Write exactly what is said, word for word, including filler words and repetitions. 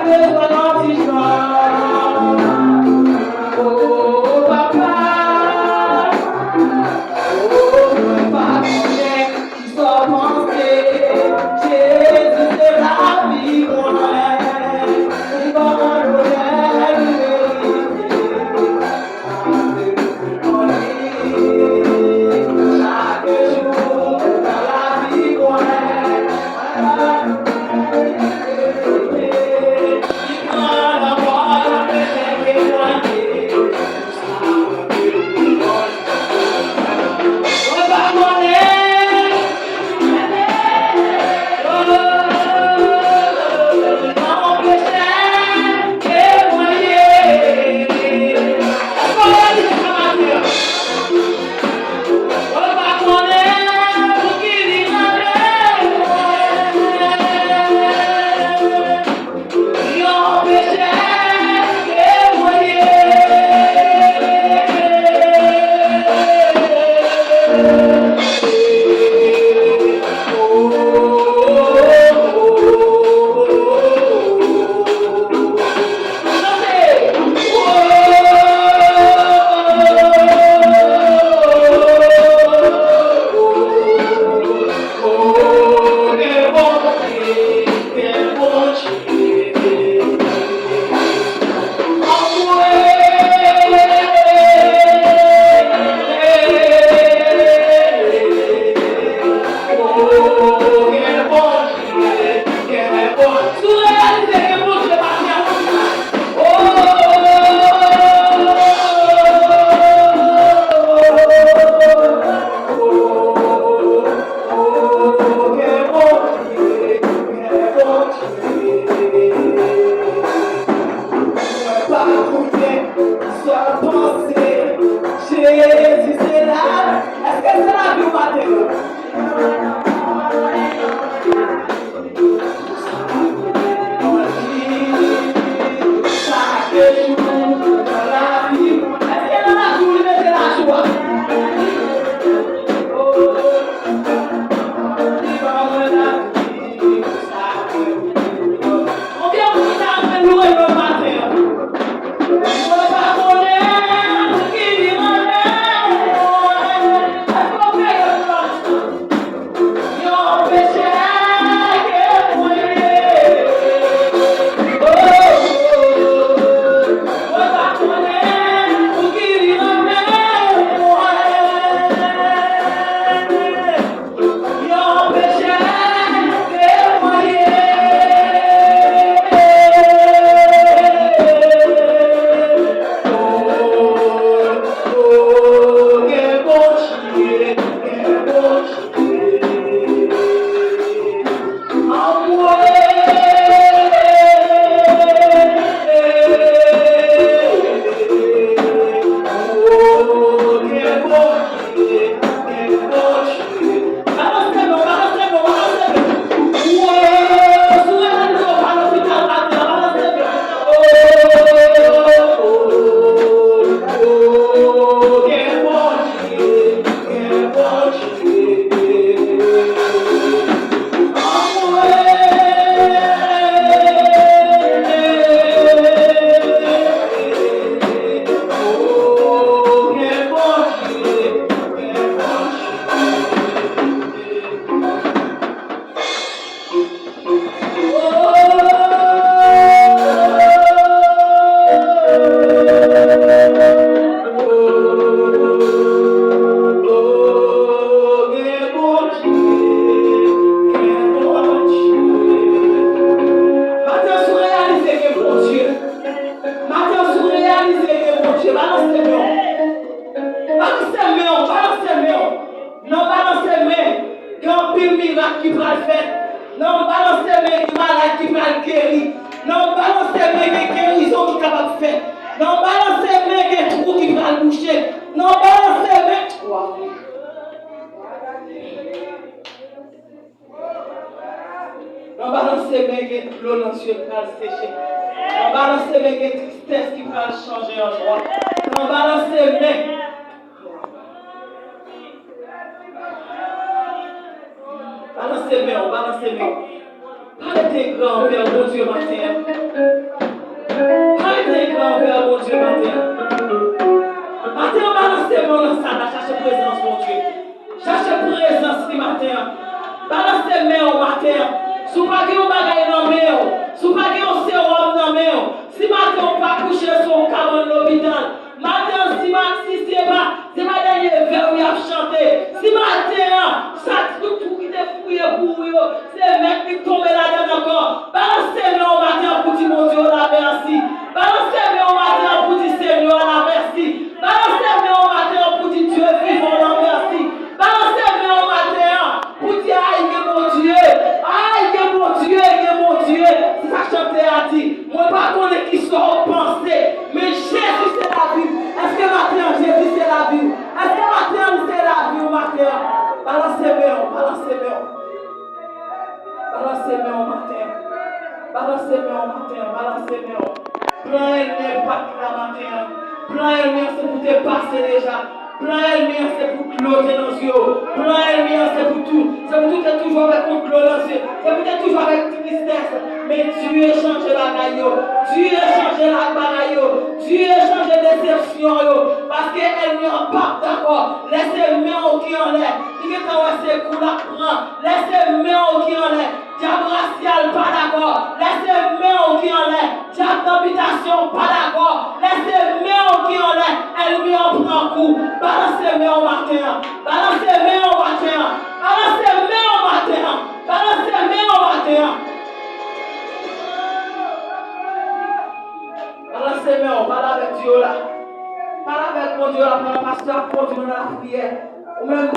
Bezwen yon ti jan. O papa, o mwen pa konnen kisa w panse. Jezi se lavi mwen. Ou ban mwen bonè ki merite. Jezi se la. Èske se lavi w maten an? Chak jou nan lavi, èske nan lavi w li mete lajwa? Li ban mwen lavi. Konbyen moun ki ta renmen louwe l maten an? Mwen pa konnen pou ki li renmen. Èske w prè pou nou? Yon pechè ke mwen ye. Oh, oh, oh. Mwen pa konnen pou ki li renmen mwen. Yon pechè ke mwen ye. Oh, oh, gen Bondye, gen Bondye. Anmwe. Oh, gen Bondye. Balanse men w, balanse men w, balanse men w. Woy, si w reyalize w pa lopital maten an, balanse men w. Oh, oh, oh, gen Bondye, gen Bondye. Anmwe. Oh, gen Bondye. Maten, si w reyalize gen Bondye. Maten, si w reyalize gen Bondye, balanse men w. Balanse men w, balanse men w. Nan balanse men, gen anpil mirak ki pral fèt. Nan balanse men, gen malad ki pral geri. Nan balanse men, gen gerizon ki kapab fèt. Nan balanse men, gen twou ki pral bouche. Nan balanse men, waw. Nan balanse men, gen dlo nan zye k pral seche. Nan balanse men, gen tristès ki pral chanje an jwa. Nan balanse men. Balanse men w, balanse men w. Pa rete engra anvè Bondye maten an. Balanse men w. Plan ènmi an pa t la maten an. Plan ènmi an se pou te pase deja. Plan ènmi an se pou dlo te nan zye w. Plan ènmi an se pou tou. Se pou tou te toujou avèk yon dlo nan zye. Se pou te toujou avèk tristès. Men Dye chanje bagay yo. Dye chanje la bagay yo. Dye chanje desepsyon yo. Paske ènmi an p ap dakò. Lè se men w ki anlè, li gentan wè se kou l ap pran. Lè se men w ki anlè, dyab rasyal pa dakò. Lè se men w ki anlè, dyab nan bitasyon w pa dakò. Lè se men w ki anlè, ènmi an pran kou. Balanse men w maten an. Balanse men w maten an. Balanse men w maten an. Balanse men w maten an. Balanse men w, pale avèk Dye w la. Pale avèk Bondye w la pandan pastè ap kondui nou nan lapriyè. Ou menm,